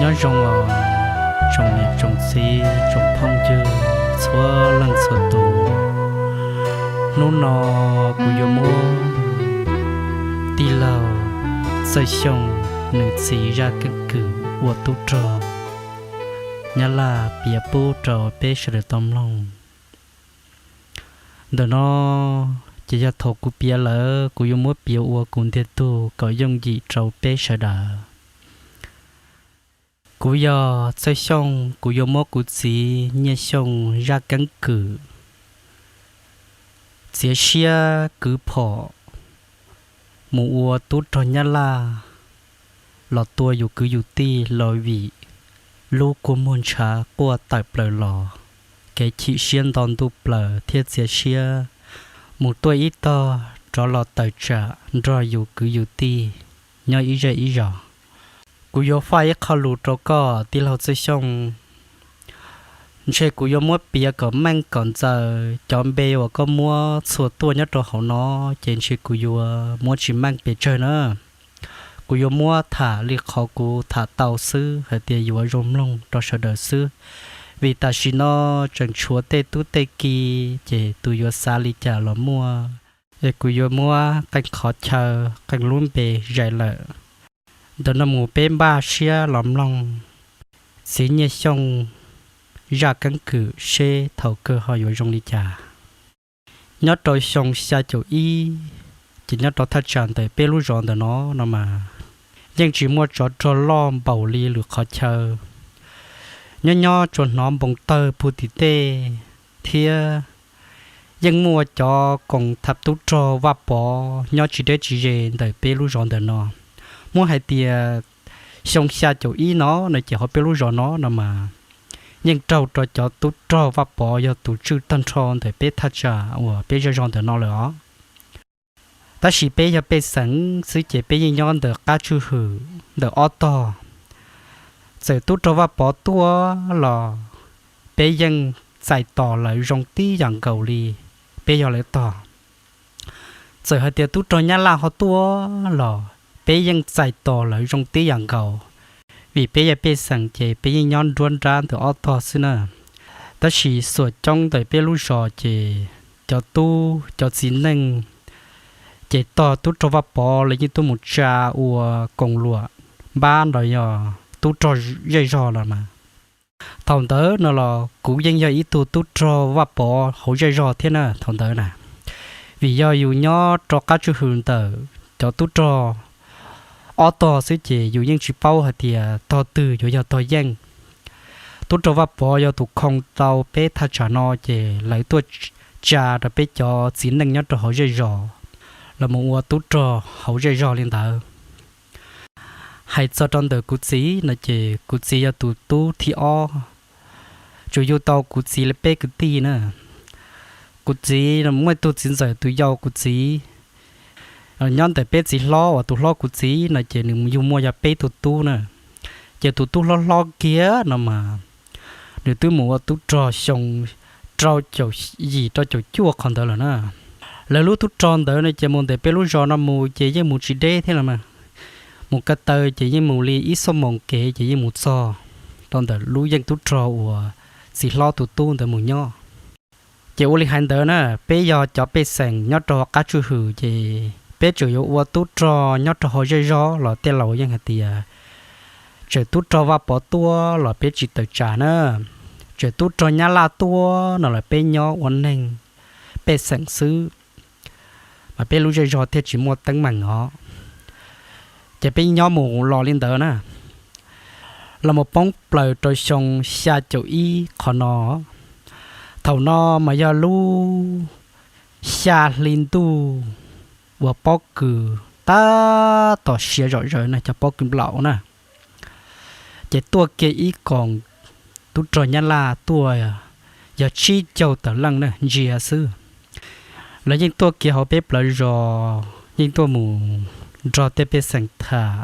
Nyob zoo os tsoom niam tsoom txiv tsoom phooj ywg txhua leej txhua tus. Hnub no kuv yuav muab tij laug Txawj Xyooj nws txiv zaj keeb kwm ua tub rog Nyab Laj piav pub rau peb sawv daws tau mloog. Ntawm no ces yog thaum kuv piav lawm kuv yuav muab piav ua kuv ntiag tug kom yooj yim rau peb sawv daws. Kuv yog Txawj Xyooj, kuv yuav muab kuv txiv Nyiaj Xyooj zaj keeb kwm txiav siab kwv phom mus ua tub rog Nyab Laj los tua yus kwv yus tij los vim lub kua muag ntshav quaj tawm plaws los, kev chim siab nto ntuj plaws thiab txiav siab mus tuaj ib tog rov los tawm tsam nrog yus kwv yus tij nyob ib zej ib zos. Kuv yuav faj ib qho lus rau koj tij laug Txawj Xyooj. Ntshe kuv yuav muab piav kom meej kom ntxaws, cov npe uas koj muab txhua tuaj nyob rau hauv no ces ntshe kuv yuav muab tsis meej pes tsawg na. Kuv yuav muab tham li qhov kuv tham tau xwb hais tias yuav zoo mloog rau sawv daws xwb. Vim tam sim no tseem tshuav tej tub tej ki, ces tus yuav xav li cas los muaj. Es kuv yuav muab qee qhov chaw, qee lub npe zais lawm. Ntawm no mus peb npaj siab los mloog txiv Nyiaj Xyooj zaj keeb kwm seb thaum kawg ho yuav zoo li cas. Nyob rau xyoo xya caum ib, ces nyob rau thaj tsam ntawm peb lub zos ntawm no no mas yeej tsis muaj tsov rog loj npaum li lwm qhov chaw. Nyob nyob tsuas hnov npoo tawg puag tim tej thiab yeej muaj cov koom tham tub rog Vaj Pov nyob tsis deb tsis ze ntawm peb lub zos ntawm no. Muab hais tias xyoo xya caum ib no no ces hauv peb lub zos no no mas yeej raug rau cov tub rog Vaj Pov yog tus tswj tag nrho ntawm peb thaj tsam uas peb zej zos ntawm no lawm os. Tab sis peb yog pej xeem xwb ces peb yeej nyob ntawm qab tswj hwm ntawm ob tog. Txawm tub rog Vaj Pov tuaj los peb yeej txais tos lawv zoo tib yam nkaus li peb yog lawv tog. Txawm hais tias tub rog Nyab Laj ho tuaj los peb yeej txais tos lawv zoo tib yam nkaus, vim peb yog pej xeem ces peb yeej nyob nruab nrab ntawm ob tog xwb na. Tab sis xuam coob ntawm peb lub zos ces cov tub cov txiv neej ces tog tub rog Vaj Pov lawv yeej tuaj mus tsa ua koom luam npab los yog tub rog zej zog los mas. Thaum ntawd no los kuv yeej yog ib tug tub rog Vaj Pov hauv zej zog thiab na thaum ntawd na. Vim yog yus nyob rau qab tswj hwm ntawm cov tub rog ob tog xwb ces yus yeej tsis paub hais tias tog twg yuav yog tog yeej. Tub rog Vaj Pov yog tus khoo tau peb thaj tsam no ces lawv tuaj tsa rau peb cov txiv neej nyob rau hauv zej zos los mus ua tub rog hauv zej zog li ntawd. Hais txog rau ntawm kuv txiv no ces kuv txiv yog tus tub thib ob, tsuas yug tau kuv txiv li peb kwv tij na. Kuv txiv muaj ib tug txiv ntxawm tus yau kuv txiv. Nyob ntawm peb txiv hlob uas tus hlob kuv txiv no ces nws yug muaj yog peb tug tub na. Ces tus tub hlob hlob kiag no mas nws twb mus ua tub rog xyoo rau caum yim rau caum cuaj qhov ntawd lawm na. Lawv lub tub rog ntawd no ces mus ntawm peb lub zos no mus ces yeej mus tsis deb thiab los mas. Mus ko taw ces yeej mus li ib xuab moos kev ces yeej mus txog rau ntawm lub yeej tub rog uas txiv hlob tus tub ntawd mus nyob. Ces ua li hais ntawd na, peb yog cov pej xeem nyob rau qab tswj hwm ces peb tseem yuav ua tub rog nyob rau hauv zej zog los tej laus yeej hais tias tseem tub rog Vaj Pov tuaj los peb tsis tawm tsam na, tseem tub rog Nyab Laj tuaj no los peb nyob ua neeg pej xeem xwb, mas peb lub zej zog thiaj tsis muaj teeb meem os. Ces peb nyob mus los li ntawd na, los mus poob plaws rau xyoo xya caum ib qhov no. Thaum no mas yog lub xya hli ntuj uas pob kws tab tom siav zom zaws na, cov pob kws nplaum na. Ces tuaj kiag ib koom tub rog Nyab Laj tuaj yog tsib caug tawm leej na ntsia xwb. Lawv yeej tuaj kiag hauv peb plawv zos, yeej tuaj mus nrog tej pej xeem tham.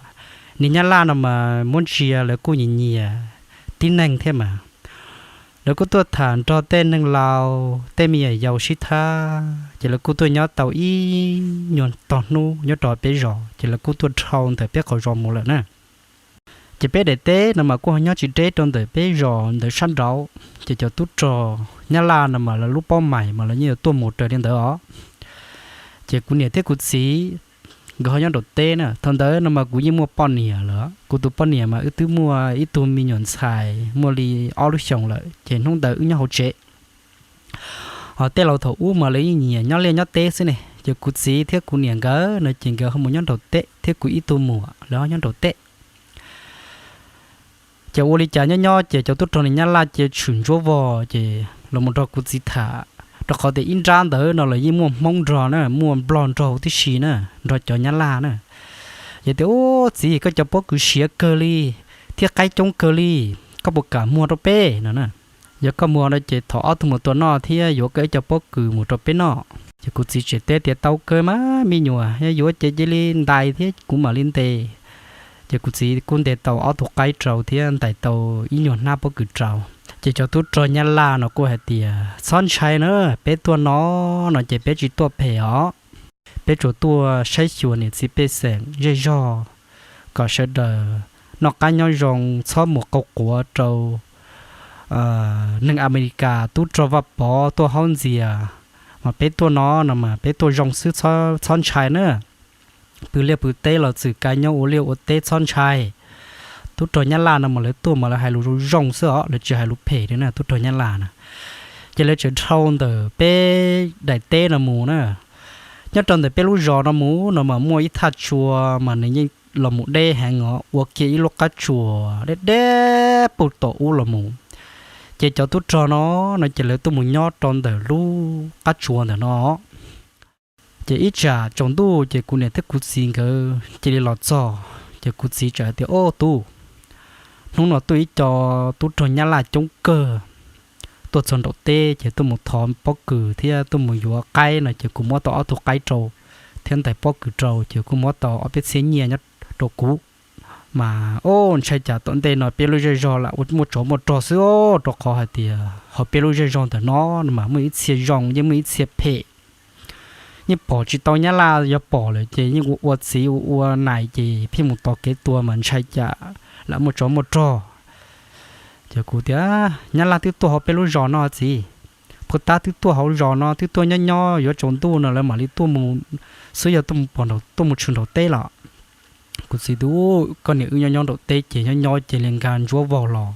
Niag Nyab Laj no mas muab ntsia lawv kuj nyiam nyiam tib neeg thiab mas. Lawv kuj tuaj tham nrog tej neeg laus tej me nyuam yaus sib tham, ces lawv kuj tuaj nyob tau ib nyuag tog hnub nyob rau peb zos, ces lawv kuj tuaj dhau ntawm peb qhov zos mus lawm na. Ces peb daim teb no mas kuj ho nyob tsis deb rau ntawm peb zos ntawd sab nraud, ces cov tub rog Nyab Laj no mas lawv lub paub mais mas lawv yeej yuav tuaj mus raws li ntawd os. Ces kuv niam thiab kuv txiv nkawd ho nyob nraum teb na. Thaum ntawd no mas kuv yeej muaj poj niam lawm, kuv tus poj niam mas wb twb muaj ib tug me nyuam ntxhais muaj li ob lub xyoos lawm, ces hnub ntawd wb nyob hauv tsev. Ho tej laus thaum ub mas lawv yeej nyiam nyob liaj nyob teb xwb ne, ces kuv txiv thiab kuv niam nkawd no ces nkawd ho mus nyob nraum teb thiab kuv ib tug muam lawv ho nyob nraum teb. Ces ua li cas nyob nyob ces cov tub rog Nyab Laj ces tshwm ntsuab vog ces los mus nrog kuv txiv tham, rau qhov tias ib nrab ntawd no lawv yeej muaj Hmoob nrog na, muaj Nplog nrog huv tib si na, nrog cov Nyab Laj na. Ces tias, Ub, txiv, koj cov pob kws siav kawg li thiab qaib coob kawg li, koj puas kam muag rau peb no na? Yog koj muag no ces thov ob tug mus tua noj thiab yuav koj ib co pob kws mus rau peb noj. Ces kuv txiv tseem teb tias, Tau kawg mas me nyuam, yog yuav ces cia li ntais thiab kuv mam li ntes. Ces kuv txiv kuj ntes tau ob tug qaib rau thiab ntais tau ib nyuag hnab pob kws rau. Ces cov tub rog Nyab Laj no kuj hais tias, Txhob ntshai na, peb tuaj no no ces peb tsis tuaj phem os. Peb tsuas tuaj saib xyuas niam txiv pej xeem zej zog kom sawv daws noj qab nyob zoo, txhob mus qau quav rau neeg Amelikas tub rog Vaj Pov tuaj haub ntxias. Mas peb tuaj no no mas peb tuaj zoo xwb, txhob ntshai na. Pw liaj pw teb los txwm kav nyob ua liaj ua teb, txhob ntshai. Tub rog Nyab Laj no mas lawv tuaj mas lawv hais lus zoo zoo xwb os, lawv tsis hais lus phem li na, tub rog Nyab Laj na. Ces lawv tseem dhau ntawm peb daim teb no mus na. Nyob rau ntawm peb lub zos no mus no mas muaj ib thaj tsua mas nws yeej los mus deb heev os, ua kiag ib lub qab tsuas deb deb puag tom ub los mus. Ces cov tub rog no no ces lawv tuaj mus nyob rau ntawm lub qab tsuas ntawm no. Ces ib tsam tsaus ntuj ces kuv niam thiab kuv txiv nkawd cia li los txog, ces kuv txiv txawm hais tias, Ob tub, hnub no tuaj ib co tub rog Nyab Laj coob kawg tuaj txog nraum teb, ces tuaj mus thov pob kws thiab tuaj mus yuav qaib no, ces kuv muab tau ob tug qaib rau thiab ntais pob kws rau, ces kuj muab tau ob peb txhiab nyiaj nyob rau kuv. Mas ub, ntshai cas tom ntej no peb lub zej zog lam muaj tsov muaj rog xwb, rau qhov hais tias hauv peb lub zej zog ntawm no mas muaj ib txhia zoo yeej muaj ib txhia phem. Yeej pom tsis tau Nyab Laj, yog pom lawm ces yeej ua ua txiv ua ua nais ces pheej mus tos kev tua mas ntshai cas lam muaj tsov muaj rog. Ces kuv tias, Nyab Laj twb tuaj hauv peb lub zos no txiv, puag ta twb tuaj hauv zos no, twb tuaj nyob nyob yuav tsaus ntuj no lawv mam li tuaj mus xwb, yog tuaj mus pom, tuaj mus tshwm nraum teb los. Kuv txiv tias, Koj niam wb nyob nyob nraum teb ces nyob nyob ces li nkag ntsuab vog los,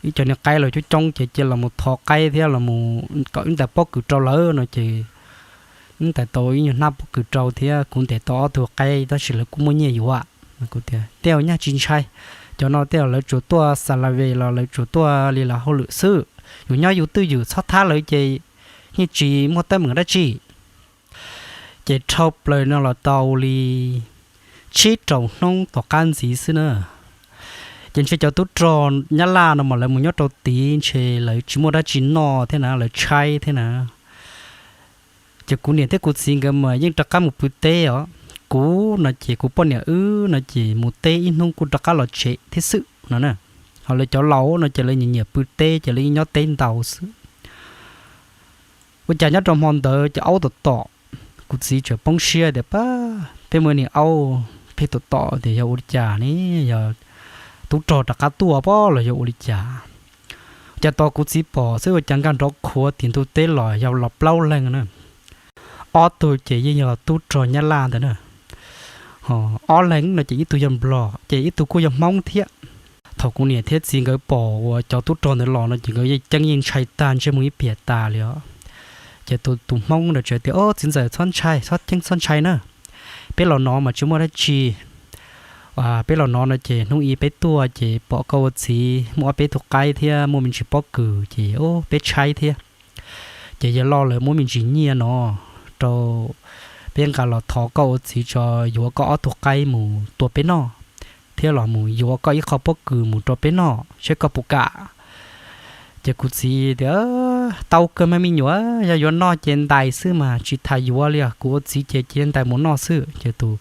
ib co niag qaib los coob coob ces cia los mus thov qaib thiab los mus kom wb ntais pob kws rau lawv no ces wb ntais tau ib nyuag hnab pob kws rau thiab kuv ntes tau ob tug qaib tab sis lawv kuj muaj nyiaj yuav. Kuv tias, Tej zaum nyaj tsis ntshai, cov no tej zaum lawv tsuas tuaj xa la ve los lawv tsuas tuaj li lawv hauj lwm xwb, yus nyob yus twj ywm txhob thab lawv ces yeej tsis muaj teeb meem dab tsi. Ces dhau plaws no los tau li tsib rau hnub tom qab ntxiv xwb na, ces ntshe cov tub rog Nyab Laj no mas lawv mus nyob rau tid ntshe lawv tsis muaj dab tsi noj thiab na, lawv tshaib thiab na. Ces kuv niam thiab kuv txiv nkawd mas yeej rov qab mus pw teb os. Kuv no ces kuv poj niam wb no ces mus teb ib hnub kuj rov qab los tsev thiab xwb no na. Ho lawv cov laus no ces lawv nyiam nyiam pw teb ces lawv yeej nyob teb ntau xwb. Ua cas nyob rau hmo ntawd ces aub tom tom, kuv txiv tseem poob siab tias, Pab, peb muaj niag aub pheej tom tom tias yog ua li cas ne, yog tub rog rov qab tuaj pob los yog ua li cas? Cas tos kuv txiv pom xwb ua cas nkag nrov qhuav tim ntug teb los yog los plaub leeg na. Ob tug ces yeej yog tub rog Nyab Laj ntawd na. Ob leeg no ces ib tug yog Nplog ces ib tug kuj yog Hmoob thiab. Thaum kuv niam thiab txiv nkawd pom uas cov tub rog ntawd los no ces nkawd yeej ceeb yeej ntshai tag ntsej muag ib pliag tas li os. Ces tus Hmoob ntawd tseem tias, Ob, txiv ntxawm txhob ntshai, txhob ceeb txhob ntshai na. Peb los no mas tsis muaj dab tsi. Peb los no no ces hnub ib peb tuaj ces pom koj ua txiv muaj ob peb tug qaib thiab muaj me ntsis pob kws ces peb tshaib thiab. Ces yawg loj lawv muab me ntsis nyiaj no rau peb nqa los thov koj ua txiv tso, yuav koj ob tug qaib mus tua peb noj, thiab los mus yuav koj ib qho pob kws mus rau peb noj saib koj puas kam. Ces kuv txiv tias, Tau kawg mas me nyuam, yog yuav noj ces ntais xwb mas tsis tas yuav li os. Kuv ua txiv ces cia ntais mus noj xwb. Ces tus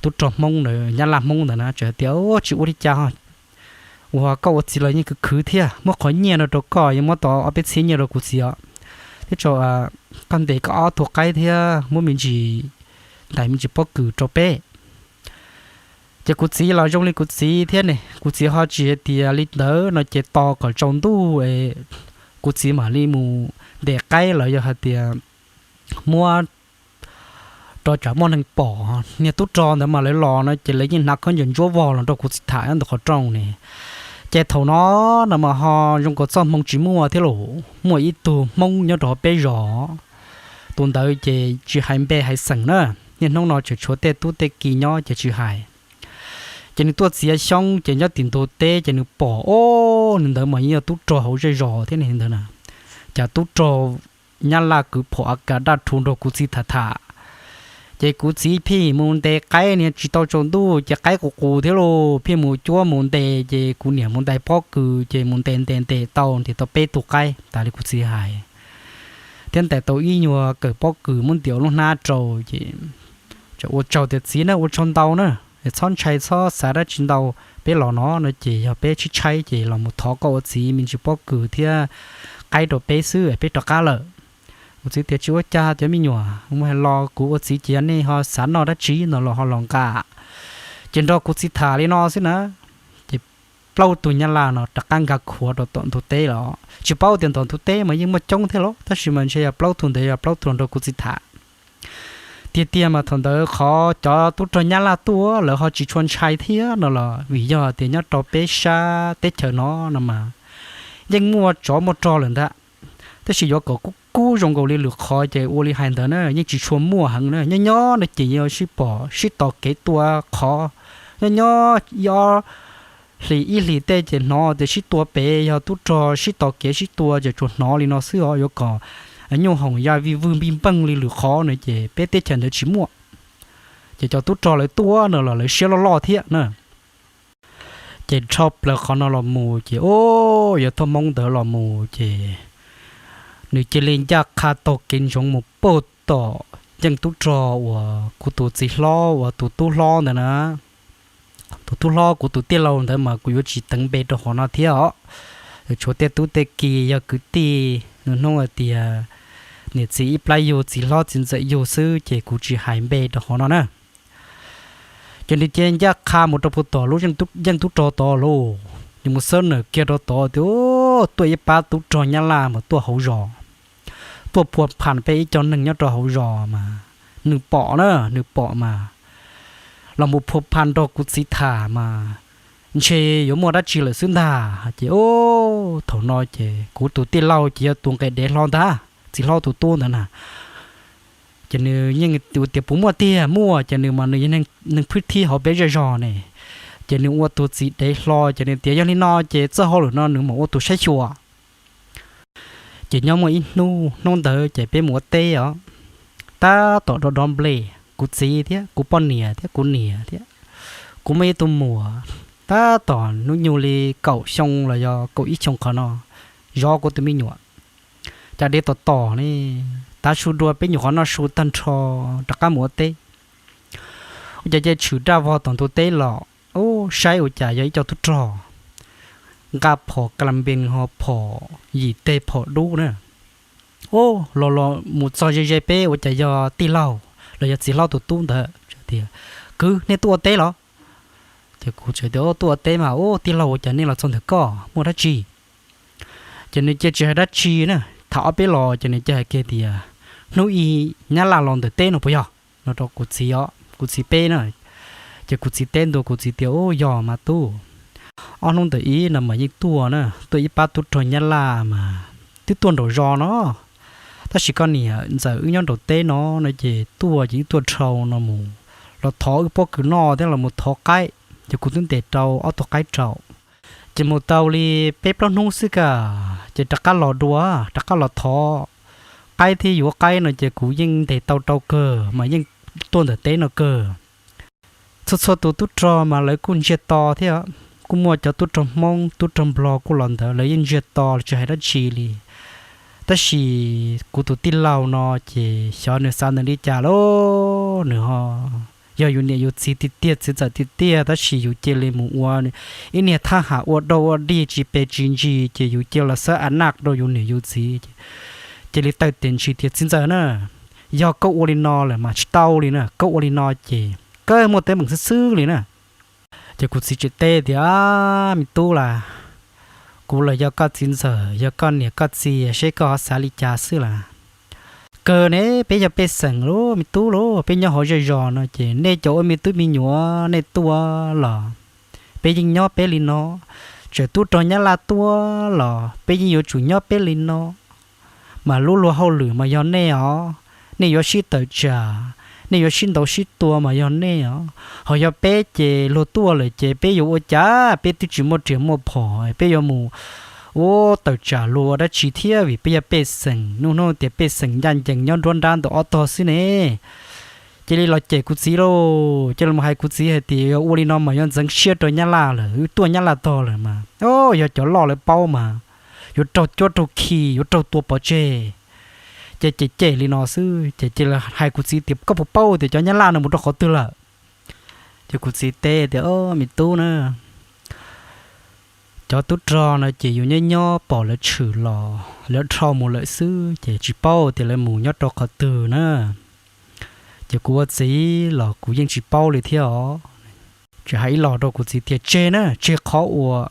tub rog Hmoob ntawd, Nyab Laj Hmoob ntawd na tseem tias, Tsis ua li cas, uas koj ua txiv los yeej khwv khwv thiab, muab qhov nyiaj no rau koj, yeej muab tau ob peb txhiab nyiaj rau kuv txiv os. Thiab tso, koj ntes koj ob tug qaib thiab muab me ntsis, ntais me ntsis pob kws rau peb. Ces kuv txiv los zoo li kuv txiv thiab ne, kuv txiv ho tsis hais tias li ntawd no ces tos kom tsaus ntuj es kuv txiv mam li mus ntes qaib los yog hais tias muab rau tsam muaj neeg pom. Niag tub rog ntawd mas lawv los no ces lawv yeej hnav khaub ncaws ntsuab vog los nrog kuv txiv tham nyob ntawm qhov rooj ne. Ces thaum no no mas ho zoo nkaus txoj hmoo tsis muaj thiab los muaj ib tug Hmoob nyob rau hauv peb zos. Tus ntawd ces tsis hais npe hais xeem na, niaj hnub no tseem tshuav tej tub tej ki nyob ces tsis hais. Ces nws tuaj txiav xyoob ces nyob tim ntug teb ces nws pom, o, nws ntawd mas yeej yog tub rog hauv zej zos thiab ne ntawd na. Cas tub rog Nyab Laj kwv phom a kas daj rhu nrog kuv txiv tham tham. Ces kuv txiv pheej mus ntes qaib, niag tsis tau tsaus ntuj ces qaib qus qus thiab lauj, pheej mus cuab mus ntes, ces kuv niam mus ntais pob kws ces mus ntes ntes ntes tau ntes tau peb tug qaib tas li kuv txiv hais, thiab ntais tau ib nyuag kawm pob kws muab ntim ua lub hnab rau. Ces ua tsaug tias txiv na, ua tsaug ntau na, txhob ntshai txhob xav dab tsi ntau, peb los no no ces yog peb tshaib tshaib ces los mus thov koj ua txiv me ntsis pob kws thiab qaib rau peb xwb peb rov qab lawm. Kuv txiv tias tsis ua cas cov me nyuam, mus hais los kuv ua txiv ces yog nej ho xav noj dab tsi no los ho los nqa. Ces nrog kuv txiv tham li no xwb na, ces plaub tug Nyab Laj no rov qab nkag khuav rau tom ntug teb los tsis paub tias ntawm ntug teb mas yeej muaj coob thiab los tab sis mas ntshe yog plaub tug ntawd yog plaub tug nrog kuv txiv tham. Tiag tiag mas thaum ntawd qhov cov tub rog Nyab Laj tuaj lawv ho tsis tshua ntshai thiab no los vim yog tias nyob rau peb sab teb chaws no no mas yeej muaj tsov muaj rog lawm ntag. Tab sis yuav kom kub kub zoo nkaus li lwm qhov ces ua li hais ntawd na yeej tsis tshua muaj heev na, nyob nyob no ces yog sib pom sib tos kev tua qhov, nyob nyob ib ob hlis ib hlis tej ces hnov tias sib tua pem, yog tub rog sib tos kev sib tua ces tsuas hnov li no xwb os. Yuav kom nyuj hoom ya vij vwj npij npeej li lwm qhov no ces peb teb chaws ntawd tsis muaj. Ces cov tub rog lawv tuaj no los lawv siab loj loj thiab na. Ces dhau plaws qhov no los mus ces, o, yog thaj Hmoob ntawd los mus ces nws cia li ncaj qha taug kev ntsoov mus puag tom yeej tub rog uas kuv tus txiv hlob uas tus tub hlob ntawd na. Tus tub hlob kuv tus tij laug ntawd mas kuv yuav tsis teev npe rau hauv no thiab os. Tshuav tej tub tej ki yog kwv tij nws hnub hais tias niam txiv ib plab yug, txiv hlob txiv ntxawm yug xwb ces kuv tsis hais npe rau hauv no na. Ces nws cia ncaj qha mus rau puag tom lub yeej tub rog tod lauj, nws mus xawb nawm kiag rau tod tias tuaj ib pab tub rog Nyab Laj mas tuaj hauv zos, tuaj phua pham peb ib co neeg nyob rau hauv zos mas nws pom na, nws pom mas los mus phua pham nrog kuv txiv tham mas ntshe yuav muaj dab tsi lawm xwb ntag. Ces thaum no ces kuv tus tij laug ces yog tus nqes dev hlo ntag, txiv hlob tus tub ntawd na. Ces nws yeej tias puas muaj tiag, muaj ces nws mas nws yog neeg phwj thib hauv peb zej zog ne. Ces nws ua tus txiv dev hlo ces nws tias yog li no ces txoj hauj lwm no nws mam ua tus saib xyuas. Ces nyob muaj ib hnub, hnub ntawd ces peb mus ua teb os, tab tom dov dov nplej, kuv txiv thiab kuv poj niam thiab kuv niam thiab kuv muaj ib tug muam, tab tom hnub nyoog li kaum xyoo los yog kaum ib xyoo qhov no, zov kuv tus me nyuam. Cas de tom tom ne, tav su dua peb nyuam qhuav noj su tag nrho rov qab mus ua teb. Ua cas cia tshwm raj vog tom ntug teb los, u, saib ua cas yog ib co tub rog nqa phom ka la npee ho phom yim teg phom dub na. U, los los mus txog ze ze peb ua cas yog tij laug los yog txiv hlob tus tub ntawd tias, kwv, nej tuaj ua teb los? Ces kuv txawm tias tuaj ua teb mas, u, tij laug ua cas nej los txog ntawm koj muaj dab tsi? Ces nws cia tsis hais dab tsi na, tham ob peb los ces nws cia hais kiag tias, hnub ib Nyab Laj los ntawm teb no puas yog? No rau kuv txiv os, kuv txiv peb na. Ces kuv txiv teb ntua kuv txiv tias, u, yog mas tub, ob hnub ntawm ib no mas yeej tuaj na, tuaj ib pab tub rog Nyab Laj mas twb tuaj nraum zos no, tab sis koj niam ntxawm wb nyob nraum teb no no ces tuaj ces wb tuaj dhau no mus los thov wb pob kws noj thiab los mus thov qaib, ces kuv twb ntes rau ob tug qaib rau. Ces mus tau li peb plaub hnub xwb ka, ces rov qab los dua, rov qab los thov qaib thiab yuav qaib no ces kuv yeej ntes tau rau kawg mas yeej tuaj ntawm teb no kawg. Txhua txhua tus tub rog mas lawv kuj ntsiag to thiab, kuj muaj cov tub rog Hmoob tub rog Nplog kuj los ntawd lawv yeej ntsiag to tsis hais dab tsi li. Tab sis kuv tus tij laug no ces xyov nws xav ntawm li cas lauj, nws ho yog yus niam yus txiv tiag tiag txiv ntxawm tiag tiag tab sis yus cia li mus ua ib niag thab ham ua dau ua dig tsis pes tsis ntsis ces yus cia los xawb a naj rau yus niam yus txiv, cia li tawm tes ntshis tias txiv ntxawm na, yog koj ua li no lawm mas tsis tau li na, koj ua li no ces koj muaj teeb meem xwb xwb li na. Ces kuv txiv tseem teb tias, me tub las, kuv los yog koj txiv ntxawm, yog koj niam koj txiv, seb koj ho xav li cas xwb las. Kawg ne, peb yog pej xeem lauj me tub lauj, peb nyob hauv zej zos no ces nej cov ua me tub me nyuam nej tuaj los peb yeej nyob peb li no, txawm tub rog nyab laj tuaj los peb yeej yuav tsum nyob peb li no. Mas lub luag hauj lwm mas yog nej os, nej yuav sib tawm tsam, nej yuav sib ntaus sib tua mas yog nej os. Ho yog peb ces luag tuaj lawm ces peb yuav ua cas, peb twb tsis muaj riam muaj phom, peb yuav mus ua tawm tsam luag ua dab tsi thiab, vim peb yog pej xeem, nug nug tias pej xeem ncaj ncees nyob nruab nrab ntawm ob tog xwb ne. Cia li los cem kuv txiv lauj, cia li mus hais kuv txiv hais tias yog ua li no mas yuav ntxeev siab rau nyab laj lawm, wb tuaj nyab laj tog lawm mas, o, yog cov loj lawv paub mas yuav raug cuab raug khi, yuav raug tua pov tseg. Ces cem cem li no xwb ces cia li hais kuv txiv tias koj puas paub tias cov nyab laj no mus rau qhov twg lawm? Ces kuv txiv teb tias, o, me tub na, cov tub rog no ces yus nyob nyob pom lawv tshwm los lawv dhau mus lawm xwb ces tsis paub tias lawv mus nyob rau qhov twg na. Ces kuv ua txiv los kuv yeej tsis paub li thiab os. Tseem hais ib los rau kuv txiv tias tseg na, tseg qhov uas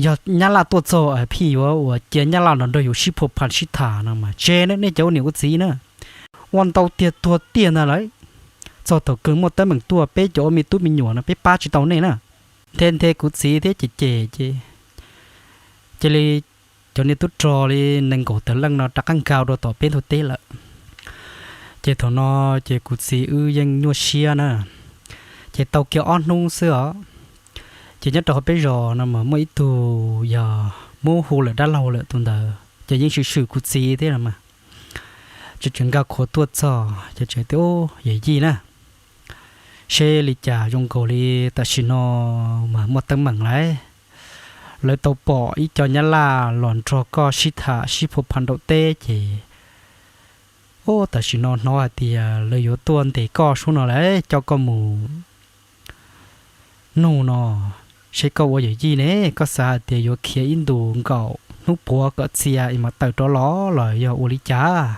yog nyab laj tuaj txog phij yuav uas cia nyab laj los nrog yus sib phua phas sib tham no mas tseg na, nej cov ua niam ua txiv na. Ua ntau tiag tuag tiag ntag lawm, txog thaum kawg muaj teeb meem tuaj peb cov ua me tub me nyuam no peb pab tsis tau nej na. Nthe nthe kuv txiv thiab ces ces ces cia li cov niag tub rog li nees nkaum tawm leej no rov qab nkag rau tom peb ntug teb lawm. Ces thaum no ces kuv txiv wb yeej nyuaj siab na. Ces tau kiag ob hnub xwb os, ces nyob rau hauv peb zos no mas muaj ib tug yog muab hu lawm dab laug lawm tus ntawd ces yeej swm swm kuv txiv thiab no mas. Ces tseem nkag khuav tuaj txog ces tseem tias, yawm yij na, seb li cas zoo nkaus li tam sim no mas muaj teeb meem lawm. Lawv tau pom ib co nyab laj los nrog koj sib tham sib phua phas nraum teb ces, o, tam sim no hnov hais tias lawv yuav tuaj ntes koj sub no lawm coj koj mus nug no, seb koj ua yawm yij ne, koj xav hais tias yuav khiav ib ntus nkaum hnub puav kom txia es mam tawm rov los los yog ua li cas?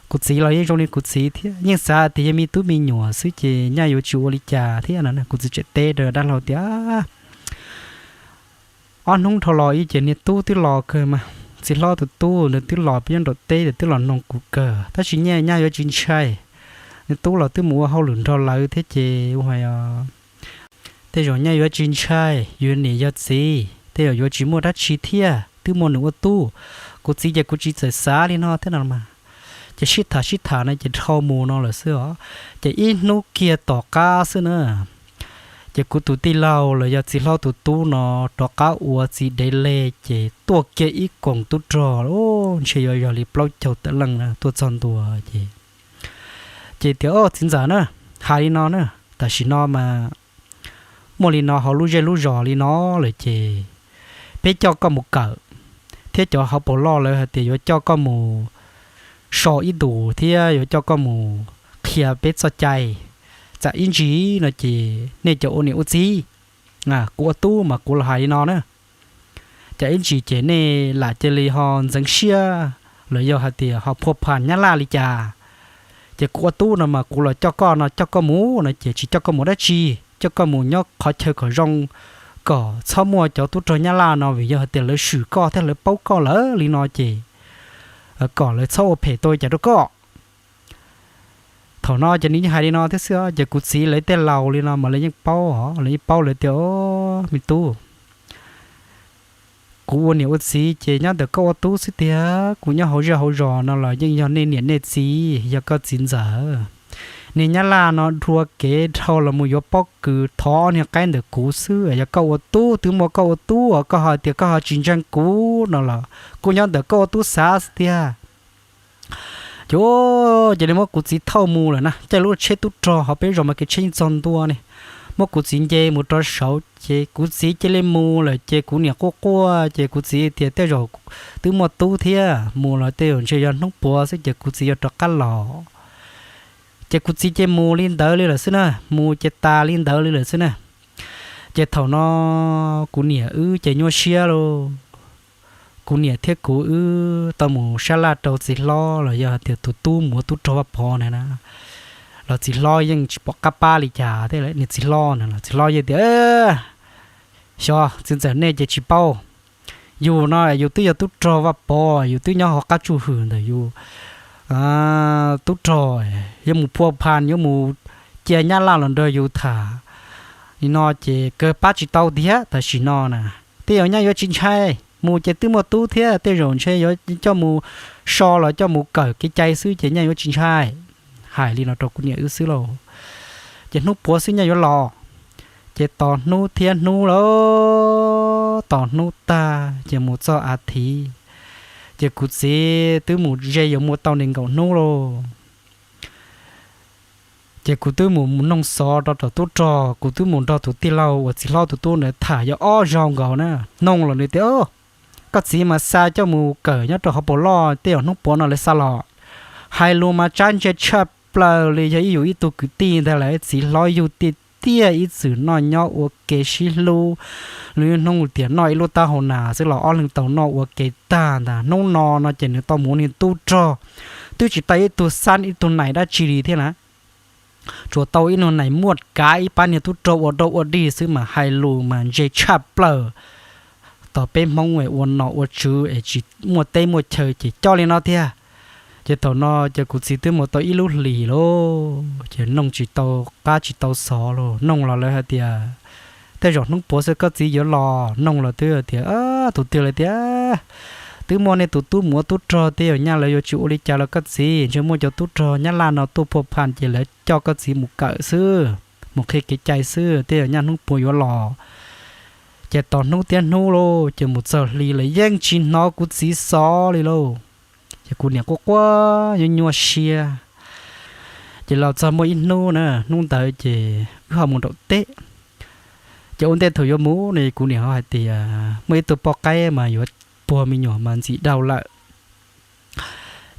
Kuv txiv los yeej zoo li kuv txiv thiab, yeej xav hais tias yog me tub me nyuam xwb ces nyaj yuav tsis ua li cas thiab no. Kuv txiv tseem teb rau dab laug tias, ob hnub dhau los ib ces niag tub twb los kawg mas, txiv hlob tus tub ntawd twb los peb nyob nraum teb twb los noog kuv kawg, tab sis nyaj nyaj yuav tsis ntshai. Niag tub los twb mus ua hauj lwm nrog lawv thiab ces ua hais os, tej zaum nyaj yuav tsis ntshai, yus niam yog txiv tej zaum yuav tsis muaj dab tsi thiab, twb muaj nws ua tub. Kuv txiv ces kuv tsis txawm xav li no thiab no mas. Ces sib tham sib tham no ces dhau mus no lawm xwb os. Ces ib hnub kiag tom qab xwb na, ces kuv tus tij laug los yog txiv hlob tus tub no rov qab ua txiv dev le, ces tuaj kiag ib koom tub rog, ntshe yuav yog li plaub caug tawm leej na tuaj txog ntua ces, ces tias, o, txiv ntxawm na, hais li no na, tam sim no mas muaj li no hauv lub zej lub zos li no lawm ces peb coj koj mus kawm, thiab cov hauv paus loj lawv hais tias yuav coj koj mus so ib ntus thiab yuav coj koj mus qhia peb txoj cai. Tsam ib ntsis no ces nej cov ua niam ua txiv, kuv ua tub mas kuv los hais li no na, tsam ib ntsis ces nej lam cia li ho ntxeev siab los yog hais tias ho phua phas nyab laj li cas, ces kuv ua tub no mas kuv los coj koj no, coj koj mus no ces tsis coj koj mus dab tsi, coj koj mus nyob qhov chaw kom zoo, kom txhob muaj cov tub rog nyab laj no, vim yog hais tias lawv swm koj thiab lawv paub koj lawm li no ces kom lawv txhob ua phem tau cas rau koj. Thaum no ces nws yeej hais li no thiab xwb, ces kuv txiv lawv tej laus li no mas lawv yeej paub os, lawv yeej paub lawv tias, o, me tub, kuv ua niam ua txiv ces nyob ntawm koj ua tub xwb tiag, kuv nyob hauv zej hauv zos no los yeej yog nej niam nej txiv, yog koj txiv ntxawm. Niag nyab laj no dhua kev dhau los mus yuav pob kws thov niag qaib ntawm kuv xwb, yog koj ua tub twb muaj koj ua tub, koj ho tias koj ho tsis ntseeg kuv no los kuj nyob ntawm koj ua tub xav xwb tiag. Ces, ces li muab kuv txiv thauj mus lawm na, caij lub tsheb tub rog hauv peb zos mas kev tsheb yeej txog ntua ne, muab kuv txiv nce mus rau saud ces kuv txiv cia li mus lawm ces kuv niam quaj quaj ces kuv txiv tias tej zaum twb muaj tub thiab, mus los tej zaum ntshe yog hnub puav xwb ces kuv txiv yuav rov qab los. Ces kuv txiv ces mus li ntawd li lawm xwb na, mus ces tas li ntawd li lawm xwb na. Ces thaum no kuv niam wb ces nyuaj siab lauj. Kuv niam thiab kuv wb tau mus sab laj rau txiv hlob los yog hais tias tus tub mus ua tub rog Vaj Pov na na, los txiv hlob yeej tsis pom qab pab li cas thiab. Niag txiv hlob na, los txiv hlob yeej tias, Xyov, txiv ntxawm nej ces tsis paub. Yus no yus twb yog tub rog Vaj Pov, yus twb nyob hauv qab tsuj hwm ntawm yus tub rog, yuav mus phua pha, yuav mus cia Nyab Laj los nrog yus tham li no ces kawg pab tsis tau tiag. Tam sim no na, tej zaum nyaj yuav tsis ntshai, mus ces twb muaj tub thiab, tej zaum ntshe yuav coj mus so los coj mus kawm kev cai xwb ces nyaj yuav tsis ntshai. Hais li no rau kuv niam wb xwb lauj. Ces hnub puav xwb nyaj yuav los. Ces tos hnub thiab hnub lauj, tos hnub tag ces mus txog a thiv, ces kuv txiv twb mus ze yuav muaj tau nees nkaum hnub lauj. Ces kuv twb mus noog xov rau tom tub rog, kuv twb mus nrog tus tij laug uas txiv hlob tus tub ntawd tham yog ob zaug nkaus na, noog los nws tias, Koj txiv mas xa coj mus kawm nyob rau hauv paus loj, tej zaum hnub puav no lawv xa los. Hais lus mas tsab ntse tshaj plaws li, yog ib yus ib tug kwv tij ntag lawm, txiv hlob yug tiag tiag, ib txwm noj nyob ua ke sib hlub, lub hnub tiam noj ib lub taub hau nas xwb los ob leeg tau noj ua ke tag ntag. Hnub no no ces nws tau mus ua niag tub rog, twb tsis tau ib tug xab ib tug nais dab tsi li thiab na. Tsuas tau ib nus nais muaj kav ib pab niag tub rog ua dog ua dig xwb mas hais lus mas ntse tshaj plaws. Tos peb Hmoob es ua nom ua tswv es tsis muaj teb muaj chaw ces coj li no tiag. Ces thaum no ces kuv txiv twb mus tau ib lub hlis lauj, ces noog tsis tau qab tsis tau xov lauj. Noog los lawv hais tias, Tej zaum hnub puav xwb koj txiv yuav los. Noog los twb tias, Tus twg lawv tias, Twb muaj nej tus tub mus ua tub rog, tej zaum nyaj lawv yuav tsis ua li cas los koj txiv, ntshe muaj cov tub rog Nyab Laj no tuaj phua pha ces lawv coj koj txiv mus kawm xwb, mus qhia kev cai xwb, tej zaum nyaj hnub puav yuav los. Ces tos hnub thiab hnub lauj, ces mus txog hli lawm yeej tsis hnov kuv txiv xov li lauj. Ces kuv niam quaj quaj nyuaj nyuaj siab. Ces los txog muaj ib hnub na, hnub ntawd ces wb ho mus nraum teb. Ces ua ntej thaum yuav mus ne kuv niam ho hais tias muaj ib tug poj qaib mas yuav puag me nyuam mas ntxim dhau lawm.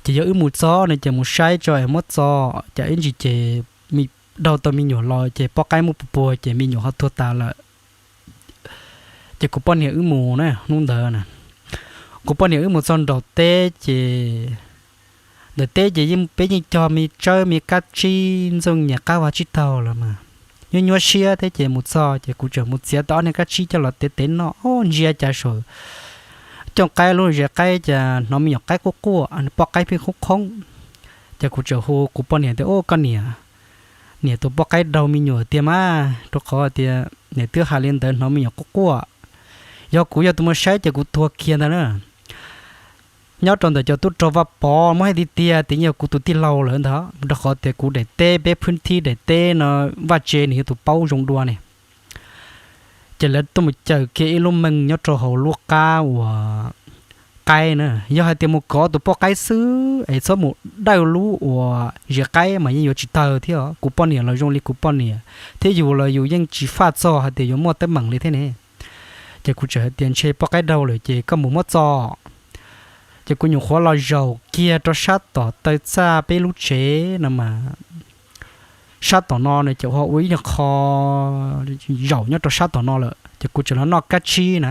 Ces yog wb mus txog ne ces mus saib tso es muab txo, cas ib ntsis ces dhau tau me nyuam los ces poj qaib muab puag puag ces me nyuam ho tuag tas lawm. Ces kuv poj niam wb mus na hnub ntawd na, kuv poj niam wb mus txog nraum teb ces ntawm teb ces yeej peb yeej cog me tsawb me kab tsib ntxooj nyias qab vag tsib taug lawm mas nyuaj nyuaj siab thiab ces mus txog ces kuv tseem mus txiav tau ob niag kab tsib coj los tev tev noj, ntsia cas saum cooj qaib lub zes qaib cas hnov me nyuam qaib quaj quaj, poj qaib pheej qoob qoob. Ces kuv tseem hu kuv poj niam tias, Ub, koj niam, niam tus poj qaib dhau me nyuam tiag mas, rau qhov tias niam twb hais li ntawd hnov me nyuam quaj quaj. Yog kuv yog tus mus saib ces kuv tuag kiag ntag na. Nyob rau ntawm cov tub rog Vaj Pov muab hais tiag tiag tias yog kuv tus tij laug lawm ntag, rau qhov tias kuv daim teb, peb phwb thib daim teb no, vaj tse nws yog tus paub zoo dua ne. Ces lawv tuaj mus cawm kiag ib lub meej nyob rau hauv lub qab uas qaib na. Yog hais tias mus kov tus poj qaib xwb es txhob mus dawj lub uas zes qaib mas yeej yuav tsis tawg thiab. Kuv poj niam los zoo li kuv poj niam, thiab yus los yus yeej tsis faj txog hais tias yuav muaj teeb meem li thiab ne. Ces kuv tseem hais tias ntshe poj qaib dhau lawm ces koj mus muab txo. Ces kuv nyuam qhuav los zaum kiag rau sab tom taw txaj peb lub tsev no mas, sab tom no na ces ua ua ib nyuag qho zaum nyob rau sab tom no lawm ces kuv tseem los noj kab tsib na.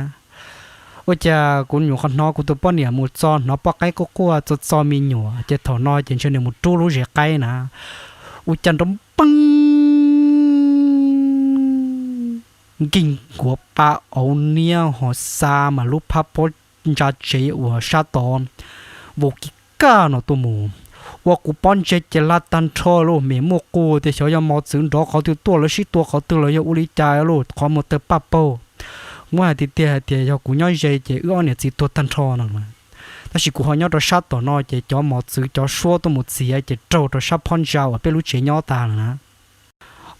Ua cas kuv nyuam qhuav hnov kuv tus poj niam mus txo hnov poj qaib quaj quaj txo txo me nyuam ces thaum no ces ntshe nws mus rub lub zes qaib na. Ua cas nrov npeej nkeeg nkuav pa auv niab ho xa mas lub phab pob ntsa tsev uas sab tod vau kiv kaj no tuaj mus. Ua kuv pob ntseg ces hla tag nrho lauj, me muaj quas tias xyov yog mos txwv nrov qhov twg tuaj lawv sib tua qhov twg los yog ua li cas lauj, qhov muag tawg paj paug. Muab hais tiag tiag hais tias yog kuv nyob ze ces wb ob niam txiv tuag tag nrho no. Tab sis kuv ho nyob rau sab tom no ces cov mos txwv cov suab tuaj mus txiav ces raug rau sab phab ntsa uas peb lub tsev nyob tas lawm na.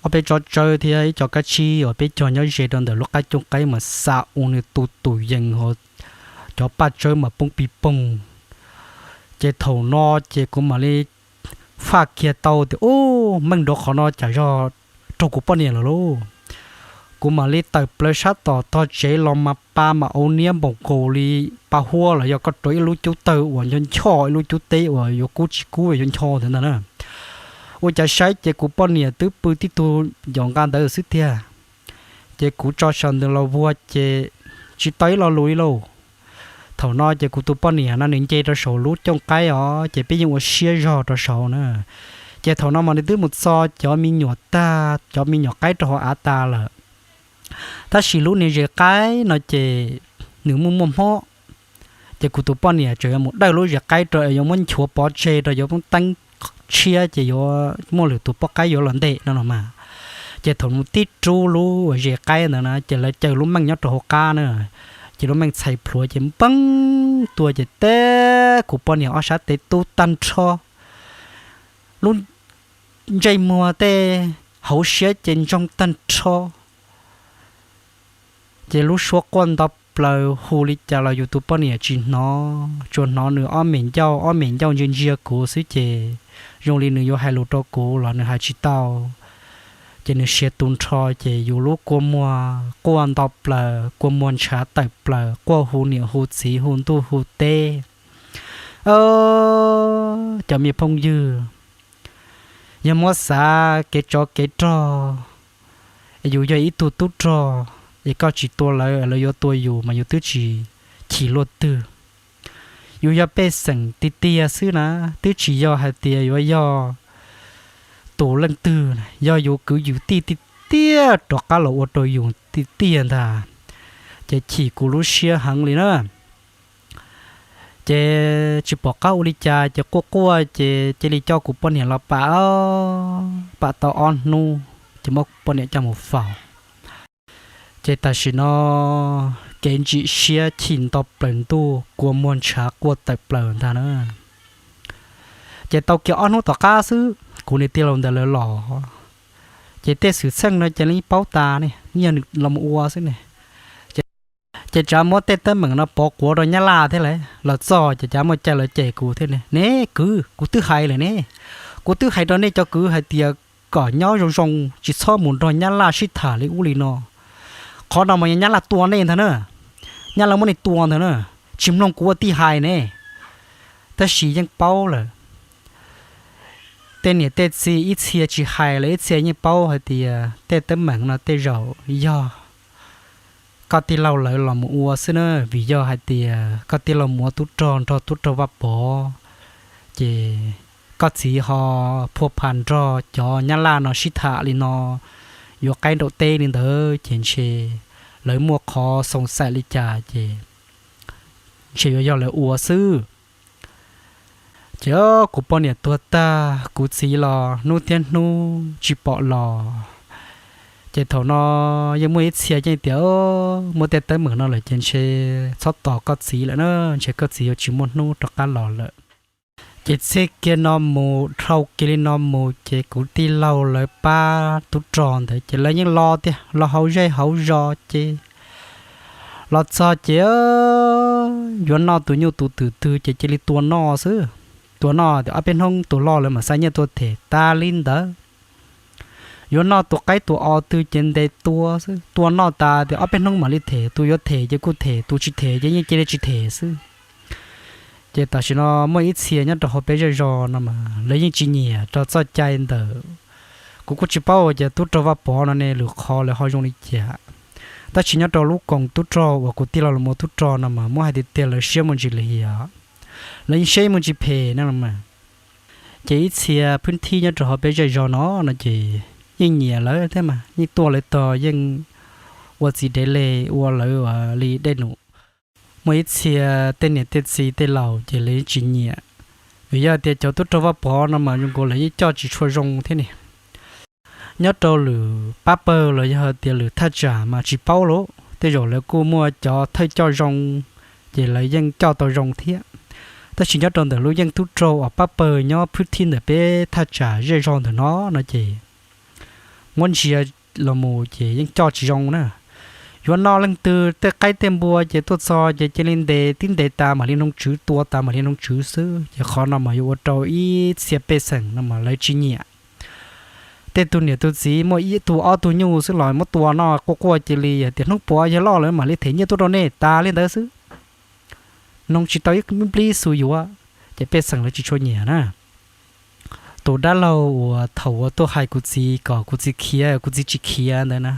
Ob peb tsob tsawb thiab ib co kab tsib uas peb cog nyob ze rau ntawm lub qab cooj qaib mas xa ua nws tu tus yees ho cov paj tsawb mas poob pig poog. Ces thaum no ces kuv mam li faj kiag tau tias ub, meej nrov qhov no cas yog raug kuv poj niam lawm lauj. Kuv mam li tawm plaws sab tom tog tsev los mas pa mas auv niab npaum nkaus li pa huab los yog koj rau ib lub cub tawg uas ncho ncho ib lub cub teb uas yuav kub tsis kub yuav ncho ntawd ntag na. Ua cas saib ces kuv poj niam twb pw tib tug ncaum nqa ntawd xwb tiag. Ces kuv tso saw ntawd los vuag ces tsis tau ib lo lus li lauj. Thaum no ces kuv tus poj niam no nws nce rau saum lub cooj qaib os ces peb yeej ua siab zog rau saud na. Ces thaum no mas nws twb mus txo cov me nyuam tag, cov me nyuam qaib rau hauv av tas lawm. Tab sis lub niag zes qaib no ces nws muaj muaj hmob. Ces kuv tus poj niam tseem yuav mus dawj lub zes qaib rau es yuav muab nchuav pov tseg rau yuav muab teeb tshiab ces yuav muaj lwm tus poj qaib yuav los ntes no no mas. Ces thaum mus tib rub lub zes qaib ntawd na ces lawv caw lub meej nyob rau hauv qab na, ces lub meej txhais plhuav ces npeeb tuaj ces teb kuv poj niam ob sab tes tub tag nrho, lub ntsej muag tej hauv siab ces ntsoog tag nrho. Ces lub suab quaj nto plaws hu li cas los yus tus poj niam tsis hnov, tsuas hnov nws ob me ncauj ob me ncauj ntsia ntsia kuv xwb ces zoo li nws yuav hais lus rau kuv los nws hais tsis tau. Ces nws siav tu nrho ces yus lub kua muag quaj nto plaws, kua muag ntshav tawm plaws, quaj hu niam hu txiv hu ntuj hu teb. Cov me phooj ywg, yog muab xav kev tsov kev rog, yus yog ib tug tub rog es koj tsis tua lawv, lawv yuav tua yus mas yus twb tsis chim luaj twg. Yus yog pej xeem tiag tiag xwb na, twb tsis yog hais tias yuav yog tus leej twg, yog yus kwv yus tij tiag tiag rov qab los ua rau yus tiag tiag ntag. Ces chim kuv lub siab heev li na. Ces tsis pom qab ua li cas ces quaj quaj ces cia li coj kuv poj niam los pam, pam tau ob hnub ces muab poj niam coj mus faus. Ces tam sim no kev ntsim siab chim nto plaws ntuj, kua muag ntshav quaj tawm plaws ntag na. Ces tau kiag ob hnub tom qab xwb kuv niag tij laug ntawd lawv los, ces tej xwm txheej no ces yeej paub tas ne, yog nws los mus ua xwb ne. Ces tsav muab tej teeb meem no pov quav rau nyab laj thiab lawm, los txog ces tsav muaj cai los cem kuv thiab ne. Ne kwv, kuv twb hais lawm ne, kuv twb hais rau nej cov kwv hais tias kom nyob zoo zoo, tsis txhob mus nrog nyab laj sib tham li ub li no. Qhov no mas yog nyab laj tua nej ntag na, nyab laj muab nej tua ntag na, tsis mloog kuv ua tij hais ne. Tab sis yeej paub lawm, tej niam tej txiv ib txhia tsis hais los ib txhia yeej paub hais tias tej teeb meem no tej zaum yog koj tij laug lawv los mus ua xwb na, vim yog hais tias koj tij laug mus ua tub rog nrog tub rog Vaj Pov, ces koj txiv ho phua pha nrog cov nyab laj no sib tham li no, yuav qaib nraum teb li ntawd ces ntshe lawv muaj qhov xoo xaim li cas ces ntshe yuav yog lawv ua xwb. Ces kuv poj niam tuag tag, kuv txiv los hnub thiab hnub tsis pom los. Ces thaum no yeej muaj ib txhia yeej tias, muaj tej teeb meem no lawm ces ntshe txhob tos koj txiv lawm na, ntshe koj txiv yuav tsis muaj hnub rov qab los lawm. Ces txij kiag no mus dhau kiag li no mus ces kuv tij laug lawv pab tub rog ntawd ces lawv yeej los tiag, los hauv zej hauv zos ces los txog ces yuav noj tus nyuj tus twm twg ces cia li tua noj xwb. Tua noj tias ob peb hnub tus loj lawv mam xa nyiaj tuaj them tas li ntawd. Yuav noj tus qaib tus os twg ces ntes tua xwb, tua noj tas tias ob peb hnub mam li them, tus yuav them ces kuj them, tus tsis them ces yeej cia li tsis them xwb. Ces tam sim no muaj ib txhia nyob rau hauv peb zej zos no mas lawv yeej tsis nyiam rau txoj cai ntawm, kuv kuj tsis paub tias tub rog Vaj Pov no ne lwm qhov lawv ho zoo li cas. Tab sis nyob rau lub koom tub rog uas kuv tij laug los ua tub rog no mas muab hais tiag tiag lawv siab muaj ntsis lim hiam, lawv yeej siab muaj ntsis phem na mas. Ces ib txhia phwb thib nyob rau hauv peb zej zos no no ces yeej nyiam lawv thiab mas yeej tuaj lawv tog yeej ua txiv dev li ua lawv li dej num. Muaj ib txhia tej niam tej txiv tej laus ces lawv yeej tsis nyiam, vim yog tias cov tub rog Vaj Pov no mas zoo nkaus lawv yeej coj tsis tshua zoo thiab ne. Nyob rau lwm pab pawg los yog hais tias lwm thaj tsam mas tsis paub lauj, tej zaum lawv kuj muaj cov thawj coj zoo, ces lawv yeej coj tau zoo thiab. Tab sis nyob rau ntawm lub yeej tub rog uas pab pawg nyob phwb thib ntawm peb thaj tsam zej zog ntawm no no ces muab ntsia los mus ces yeej coj tsis zoo na. Yuav noj leej twg tej qaib tej npua ces tuaj txog ces cia li ntes, tib ntes tas mam li noog tswv, tua tas mam li noog tswv xwb. Ces qhov no mas yuav ua rau ib txhia pej xeem no mas lawv tsis nyiam. Tej tug niam tug txiv muaj ib tug ob tug nyuj xwb los muab tua noj quaj quaj cia li hais tias hnub puav yawg loj lawv mam li them nyiaj tuaj rau nej tas li ntawd xwb. Noog tsis tau ib nplib xu yuav, ces pej xeem lawv tsis tshua nyiam na. Tus dab laug uas thaum uas tuaj hais kuv txiv kom kuv txiv khiav kuv txiv tsis khiav ntawd na,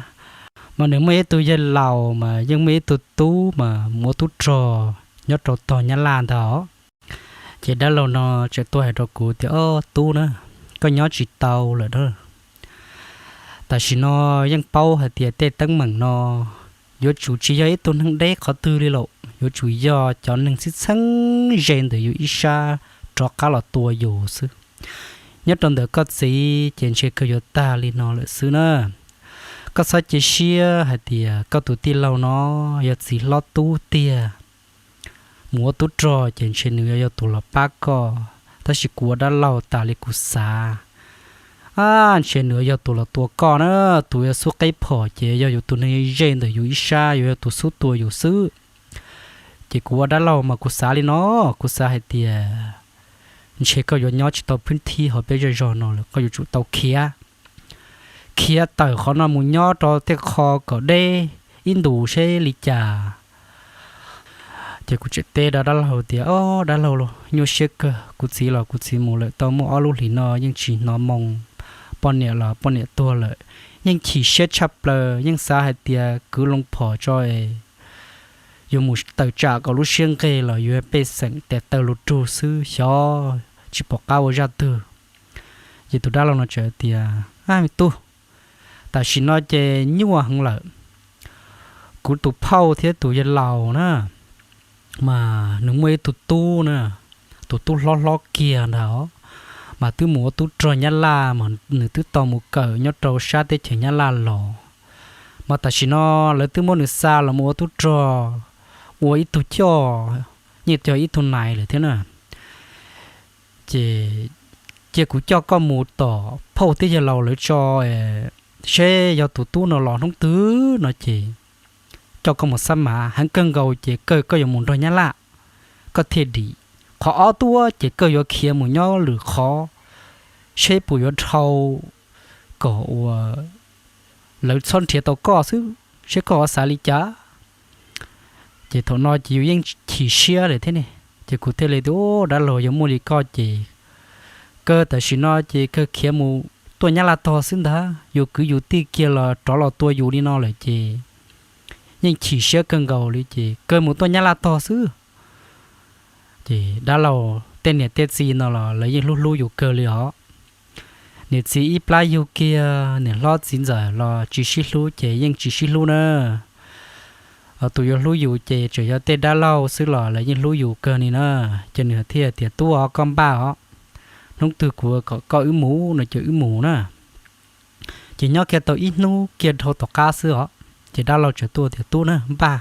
mas nws muaj ib tug yawg laus mas yeej muaj ib tug tub mas mus ua tub rog nyob rau tog Nyab Laj ntag. Ces dab laug no tseem tuaj hais rau kuv tias, Ob tub na, koj nyob tsis tau lawm na. Tam sim no yeej paub hais tias tej teeb meem no yuav tsum tsis yog ib tug neeg deb qhov twg li lawm, yuav tsum yog cov neeg txheeb txheeb ze ntawm yus ib sab rov qab los tua yus xwb. Nyob rau ntawm koj txiv ces ntshe kawg yuav tag li no lawm xwb na. Koj txhob cia siab hais tias koj tus tij laug no yog txiv hlob tub tiag, mus ua tub rog ces ntshe nws yog tus los pab koj, tab sis kuv ua dab laug tas li kuv xav, a, ntshe nws yog tus los tua koj na. Tus yog xub qeb phom ces yog yus tus neeg ze ntawm yus ib sab, yuav yog tus xub tua yus xwb. Ces kuv ua dab laug mas kuv xav li no, kuv xav hais tias ntshe koj yuav nyob tsis tau phwb thib hauv peb zej zog no lawm, koj yuav tsum tau khiav, khiav tawm qhov no mus nyob rau tej qho kom deb ib ntus seb li cas. Ces kuv tseem teb rau dab laug tias, Au, dab laug, nyuaj siab kawg, kuv txiv los kuv txiv mus lawm tau muaj ob lub hlis no yeej tsis hnov moo, poj niam los poj niam tuag lawm, yeej chim siab tshaj plaws, yeej xav hais tias kwv loo phom tso es yuav mus tawm tsam kom lub siab nqig los yuav pej xeem tes taw lug rug xwb xyov, tsis pom qab ua zaj twg. Ces tus dab laug no txawm tias, Ab, me tub, tam sim no ces nyuaj heev lawm. Kuv tus phauj thiab tus yawg laus na, mas nws muaj ib tug tub na, tus tub hlob hlob kiag ntag os, mas twb mus ua tub rog Nyab Laj, mas nws twb tau mus kawm nyob rau sab teb chaws Nyab Laj los. Mas tam sim no lawv twb muab nws xa los mus ua tub rog, ua ib tug coj, yeej yog ib tug nais lawm thiab na. Ces cia kuv coj koj mus tom phauj thiab yawg laus lawv tso, seb yog tus tub no los hnub twg no ces coj koj mus xab mav heev kawg nkaus ces kawg koj yuav mus nrog Nyab Laj, koj thiaj dim. Qhov ob tuaj ces kawg yuav khiav mus nyob lwm qhov, seb puas yuav dhau kom ua lawv txhob nrhiav tau koj xwb, seb koj ho xav li cas. Ces thaum no ces yus yeej chim siab lawm thiab ne. Ces kuv thiaj li tias, Ub, dab laug, yog muaj li koj ces kawg tam sim no ces kawg khiav mus tuaj Nyab Laj tog xwb ntag. Yus kwv yus tij kiag los rov los tua yus li no lawm ces yeej chim siab kawg nkaus li ces kawg mus tuaj Nyab Laj tog xwb. Ces dab laug tej niam tej txiv no los lawv yeej hlub hlub yus kawg li os. Niam txiv ib plab yug kiag, niam hlob txiv ntxawm los tsis sib hlub ces yeej tsis sib hlub na. Tus yuav hlub yus ces tseem yog tej dab laug xwb los lawv yeej hlub yus kawg li na. Ces nws thiaj tias, Tub os, koj npaj os, hnub twg kuv kom koj wb mus no ces wb mus na. Ces nyob kiag tau ib hnub kiag dhau tom qab xwb os, ces dab laug txawm tuaj tias, Tub na, npaj,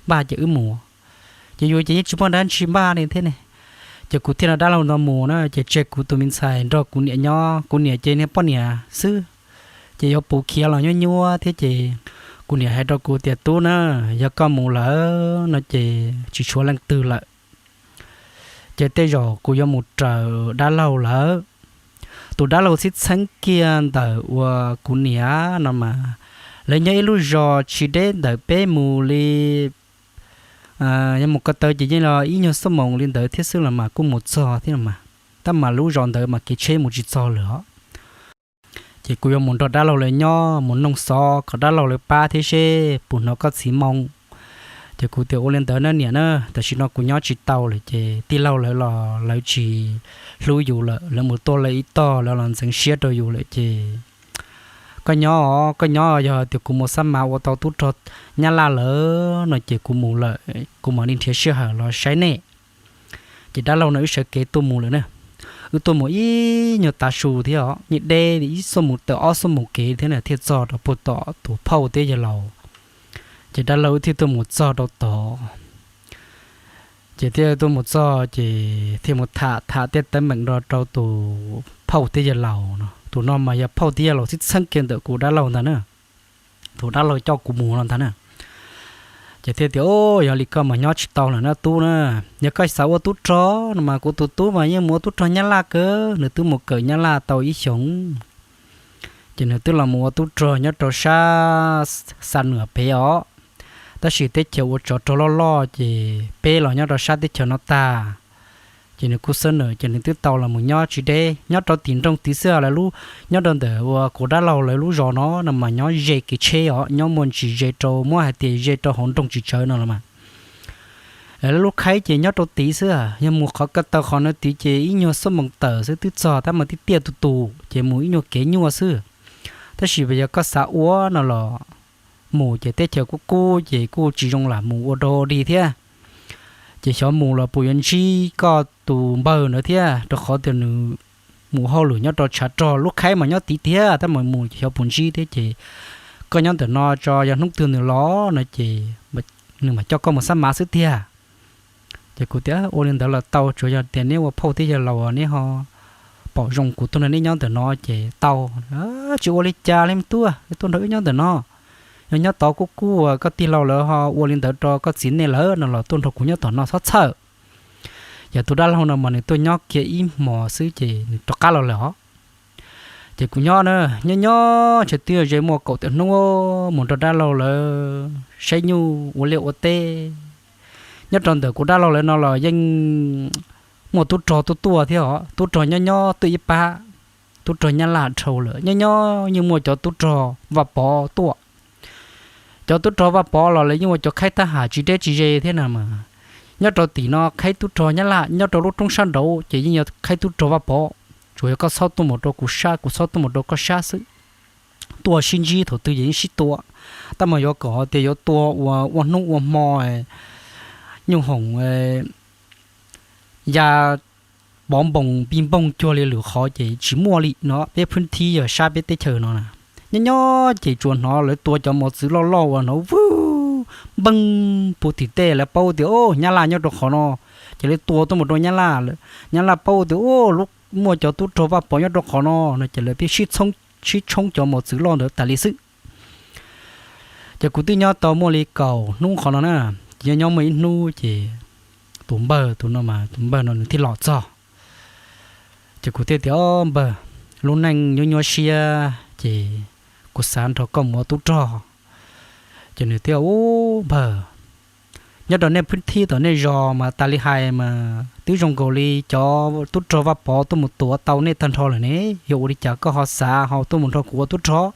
npaj ces wb mus. Ces yus ces yeej tsis muaj dab tsi npaj li thiab ne. Ces kuv thiaj nrog dab laug no mus na, ces tseg kuv tus me ntxhais nrog kuv niam nyob, kuv niam ces niag poj niam xwb, ces yuav pus khiav los nyuaj nyuaj thiab ces kuv niam hais rau kuv tias, Tub na, yog koj mus lawm no ces tsis tshuav leej twg lawm. Ces tej zaum kuv yuav mus raws dab laug lawm. Tus dab laug txheeb txheeb kiag ntawm uas kuv niam no mas, lawv nyob ib lub zos tsis deb ntawm peb mus li, yog mus ko taw ces yeej los ib nyuag xuab moos li ntawd thiab xwb los mas kuj mus txog thiab los mas, tab mas lub zos ntawd mas kev tsheb mus tsis txog lawm os. Ces kuv yuav mus nrog dab laug lawv nyob, mus noog xov kom dab laug lawv pab thiab seb puas hnov koj txiv moo. Ces kuv tias, Ua li ntawd na niam na, tam sim no kuv nyob tsis tau lawm ces tij laug lawv los lawv tsis hlub yus lawm, lawv mus tua lawv ib tog, lawv los ntxeev siab rau yus lawm ces koj nyob os, koj nyob, yog tias kuv mus xab mav ua tau tub rog Nyab Laj lawm no ces kuv mus lawm, kuv mam li nrhiav sij hawm los saib nej. Ces dab laug no wb sawv kev tuaj mus lawm na. Wb tuaj mus ib nyuag tav su thiab os, yeej deb ib xuab moos tawm ob xuab moos kev thiab na thiaj txog rau puag tom tus phauj thiab yawg laus. Ces dab laug wb thiaj tuaj mus txog rau tod. Ces thiaj tuaj mus txog ces thiaj mus tham tham tej teeb meem rau tus phauj thiab yawg laus no. Tus no mas yog phauj thiab yawg laus txheeb txheeb kiag ntawm kuv dab laug ntag na. Tus dab laug coj kuv mus no ntag na. Ces thiaj tias, Yog li koj mas nyob tsis tau lawm na tub na. Yog koj xav ua tub rog no mas kuv tus tub mas yeej mus ua tub rog Nyab Laj kawg, nws twb mus kawm Nyab Laj tau ib xyoos. Ces nws twb los mus ua tub rog nyob rau sab xa nuam pem os. Tab sis teb chaws ua tsov rog loj loj ces peb los nyob rau sab teb chaws no tag. Ces nws kuj xab nuam ces nws twb tau los mus nyob tsis deb, nyob rau tim nroog tid xwb, lawv lub, nyob rau ntawm uas kuv dab laug lawv lub zos no no mas nyob ze kev tsheb os, nyob muaj ntsis ze rau, muab hais tias ze rau hauv nroog tsis tsawg no los mas. Lawv lub khaib ces nyob rau tid xwb, yog mus qhov ko taw qhov no tid ces ib nyuag xuab moos tawm xwb twb txog, tab mas tiaj tiaj tus tus ces mus ib nyuag kev nyuaj xwb. Tab sis yog koj xav ua no los mus ces teb chaws kuj kub ces kuj tsis zoo lam mus ua dog dig thiab. Ces xyov mus los puas yuav ntsib koj tus npawg ntawd thiab, rau qhov tias nws mus hauj lwm nyob rau tshav rog, lub khaib mas nyob tid tiag, tab mas mus xyov puas ntsib thiab. Ces koj nyob ntawm no tso, yog hnub twg nws los no ces nws mam coj koj mus xab mav xwb tiag. Ces kuv tias ua li ntawd los tau, tsuas yog tias neb ua phauj thiab yawg laus neb ho pom zoo kuv tuaj nrog neb nyob ntawm no ces tau. Tsis ua li cas li tuaj, tuaj nrog wb nyob ntawm no. Yog nyob tod kuj kub, koj tij laug lawv ho ua li ntawd rau koj txiv nej lawm no los tuaj nrog kuv nyob tom no txhob txhawj. Yog tus dab laug no mas nws tuaj nyob kiag ib hmos xwb ces nws rov qab los lawm os. Ces kuv nyob na, nyob nyob ntshe twb ze muaj kaum tawm hnub mus nrog dab laug lawv saib nyuj ua liaj ua teb. Nyob rau ntawm kuv dab laug lawv no los yeej muaj tub rog tuaj tuaj thiab os, tub rog nyob nyob tuaj ib pab, tub rog nyab laj dhau lawm, nyob nyob yeej muaj cov tub rog Vaj Pov tuaj. Cov tub rog Vaj Pov los lawv yeej ua cov khaib tab ham tsis deb tsis ze thiab na mas. Nyob rau tim no khaib tub rog nyab laj, nyob rau lub roob sab nraud ces yeej yog khaib tub rog Vaj Pov. Tsuas yog koj txhob tuaj mus rau kuv sab, kuv txhob tuaj mus rau koj sab xwb. Tuaj sib ntsib thaum twg yeej sib tua, tab mas yuav kom tias yuav tua ua hnub ua hmo, nyuj hoom ya pov npoos pij npoog cuag li lwm qhov ces tsis muaj li no. Peb phwb thib yog sab peb teb chaws no na, nyob nyob ces tsuas hnov lawv tua cov mos txwv loj loj uas hnov vwg npeeg puv tim tej, lawv paub tias o nyab laj nyob rau qhov no, ces lawv tua tuaj mus rau nyab laj. Nyab laj paub tias o lub muaj cov tub rog Vaj Pov nyob rau qhov no no ces lawv pheej sib tshoob cov mos txwv loj ntawd tas li xwb. Ces kuv twb nyob tau muaj li kaum hnub qhov no na, ces nyob nyob muaj ib hnub ces tus npawg tus no mas tus npawg no nws thiaj los txog. Ces kuv thiaj tias o npawg, lub neej nyuaj nyuaj siab ces kuv xav nrog koj mus ua tub rog. Ces nws thiaj u npawg, nyob rau nej phwb thib tom nej zos mas tas li hais mas twb zoo nkaus li cov tub rog Vaj Pov tuaj mus tuav tau nej tag nrho lawm ne, yog ua li cas koj ho xav ho tuaj mus nrog kuv ua tub rog?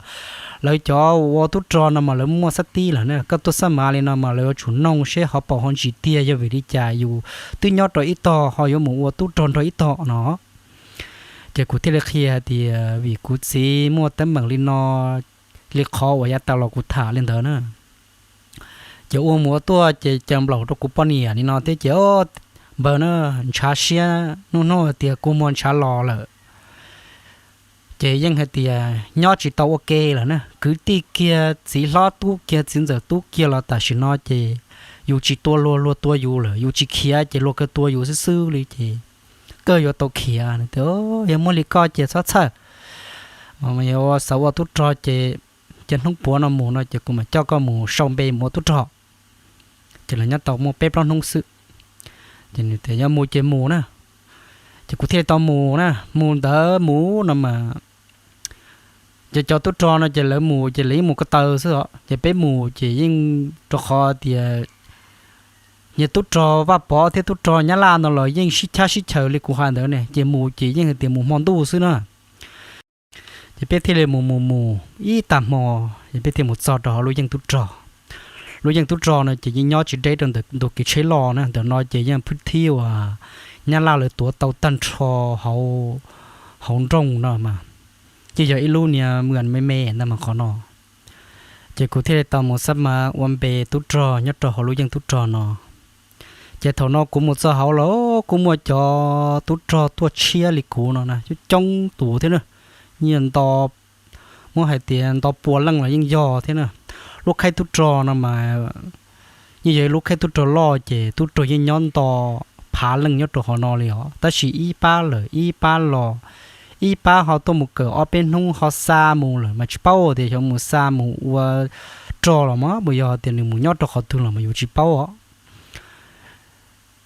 Lawv cov ua tub rog no mas lawv muaj xab tib lawm na, koj tuaj xab mav li no mas lawv yuav tsum noog seb ho paum ho ntsis tiag, yog vim li cas yus twb nyob rau ib tog ho yuav mus ua tub rog nrog ib tog no. Ces kuv thiaj li qhia hais tias vim kuv txiv muaj teeb meem li no, li qhov uas yav tas los kuv tham li ntawd na. Ces ua mus ua tuaj ces caws nplaum rau kuv poj niam li no thiab ces o npawg na, ntshav siab hnub hnub tias kua muag ntshav los lawm. Ces yeej hais tias nyob tsis tau ua ke lawm na, kwv tij kiag txiv hlob tub kiag txiv ntxawm tub kiag los tam sim no ces yus tsis tua luag, luag tua yus lawm, yus tsis khiav ces luag kawg tua yus xwb xwb li ces kawg yuav tau khiav. Yog muaj li koj ces txhob txhawj, yog ua xav ua tub rog ces cia hnub puav no mus no ces kuv mam coj koj mus sau npe mus ua tub rog. Ces lawv nyob tau muaj peb plaub hnub xwb, ces nws tias yog mus ces mus na. Ces kuv thiaj li tau mus na, mus ntawd mus no mas ces cov tub rog no ces lawv mus ces lawv yeej mus ko taw xwb os, ces peb mus ces yeej rau qhov tias nyias tub rog Vaj Pov thiab tub rog Nyab Laj no los yeej sib chab sib chaws li kuv hais ntawd ne, ces mus ces yeej hais tias mus hmo ntuj xwb na. Ces peb thiaj li mus mus mus ib tag hmo, ces peb thiaj mus txog rau hauv lub yeej tub rog. Lub yeej tub rog no ces yeej nyob tsis deb rau ntawm ntug kev tsheb loj na, ntawm no ces yeej phwb thib uas Nyab Laj lawv tuav tau tag nrho hauv nroog no mas, ces yog ib lub niag mws me me ntag mas qhov no. Ces kuv thiaj li tau mus xab mav ua npe tub rog nyob rau hauv lub yeej tub rog no. Ces thaum no kuv mus txog hauv los kuj muaj cov tub rog tuaj tshiab li kuv no na coob coob tus thiab na, yeej nto, muab hais tias nto pua leej los yeej yog thiab na. Lub khaib tub rog no mas yeej yog ib lub khaib tub rog loj ces tub rog yeej nyob nto phav leej nyob rau hauv no li os, tab sis ib pab lawm ib pab los, ib pab ho tuaj mus kawm ob peb hnub ho xa mus lawm mas tsis paub tias xyov mus xa mus ua rog los mas puas yog tias nws mus nyob rau qhov twg los mas yus tsis paub os.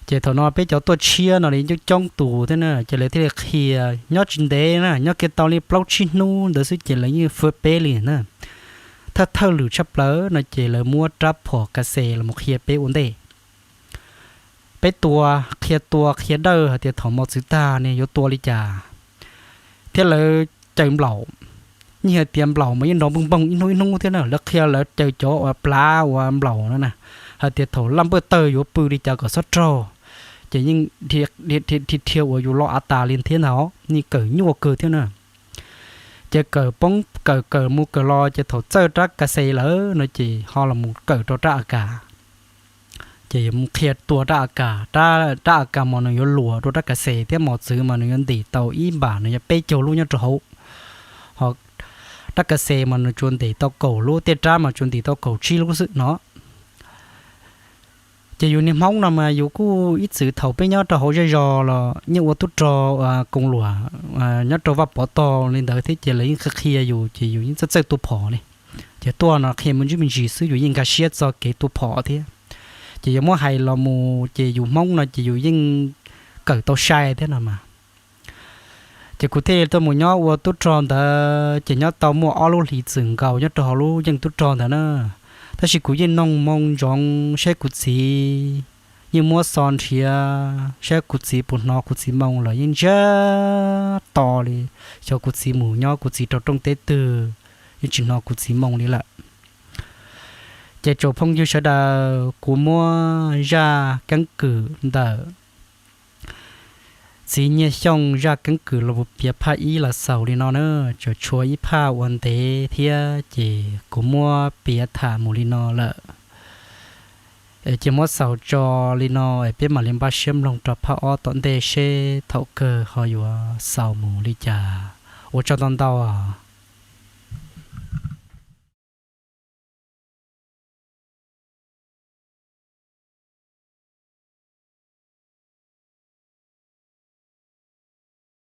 Ces thaum no peb cov tuaj tshiab no li coob coob tus thiab na, ces lawv thiaj li qhia, nyob tsis ntev na, nyob kiag tau li plaub tsib hnub ntawd xwb ces lawv yeej fwj peb li na. Thawj thawj lwm tshaj plaws no ces lawv muab rab phom ka xes los qhia peb ua ntej. Peb tua, qhia tua qhia dawj hais tias thaum mos txwv tag ne yuav tua li cas, thiab lawv caws nplaum. Yeej hais tias nplaum mas yeej nrov npoog npoog ib hnub ib hnub thiab na, lawv qhia lawv caws cov uas plav uas nplaum no na, hais tias thaum laj npawj tawg yuav pw li cas kom txhob raug, ces yeej dhia uas yus lo av tas li thiab ntag, yeej kawm nyuaj kawg thiab na. Ces kawm poob kawm kawm mus kawm los ces thaum txawj rab ka xes lawm no ces ho los mus kawm rau rab a kas. Ces yuav mus qhia tua rab a kas, rab a kas mas nws yuav luam rau rab ka xes thiab, mos txwv mas nws yuav ntim tau ib npam nws yog peb caug lub nyob rau hauv, ho rab ka xes mas nws tsuas ntim tau kaum lub, tej rab mas tsuas ntim tau kaum tsib lub xwb no. Ces yus niag Hmoob no mas yus kuj ib txwm thaum peb nyob rau hauv zej zos los yeej ua tub rog koos luam nyob rau Vaj Pov tog li ntawd thiab, ces lawv yeej qhia qhia yus ces yus yeej txawj txawj tua phom li. Ces tuaj no qhia me ntsis me ntsis xwb yus yeej nkag siab txog kev tua phom thiab. Ces yog muab hais los mus ces yus Hmoob no ces yus yeej kawm tau sai thiab no mas. Ces kuv thiaj li tuaj mus nyob ua tub rog ntawd ces nyob tau muaj ob lub hlis txwm nkaus nyob rau hauv lub yeej tub rog ntawd na. Tab sis kuv yeej noog moo ntsoov saib kuv txiv, yeej muab xov nrhiav saib kuv txiv puas hnov kuv txiv moo los yeej ntsiag to li. Xyov kuv txiv mus nyob kuv txiv rau rooj teb twg, yeej tsis hnov kuv txiv moo li lawm. Ces tsoom phooj ywg sawv daws, kuv muab zaj keeb kwm ntawm txiv Nyiaj Xyooj zaj keeb kwm los piav phaj ib los xaus li no na, tseem tshuav ib phaj ua ntev thiab ces kuv muab piav tham mus li no lawm. Ces muab xaus tso li no, peb mam li npaj siab mloog rau phaj ob tom ntej seb thaum kawg ho yuav xaus mus li cas. Ua tsaug ntau ntau.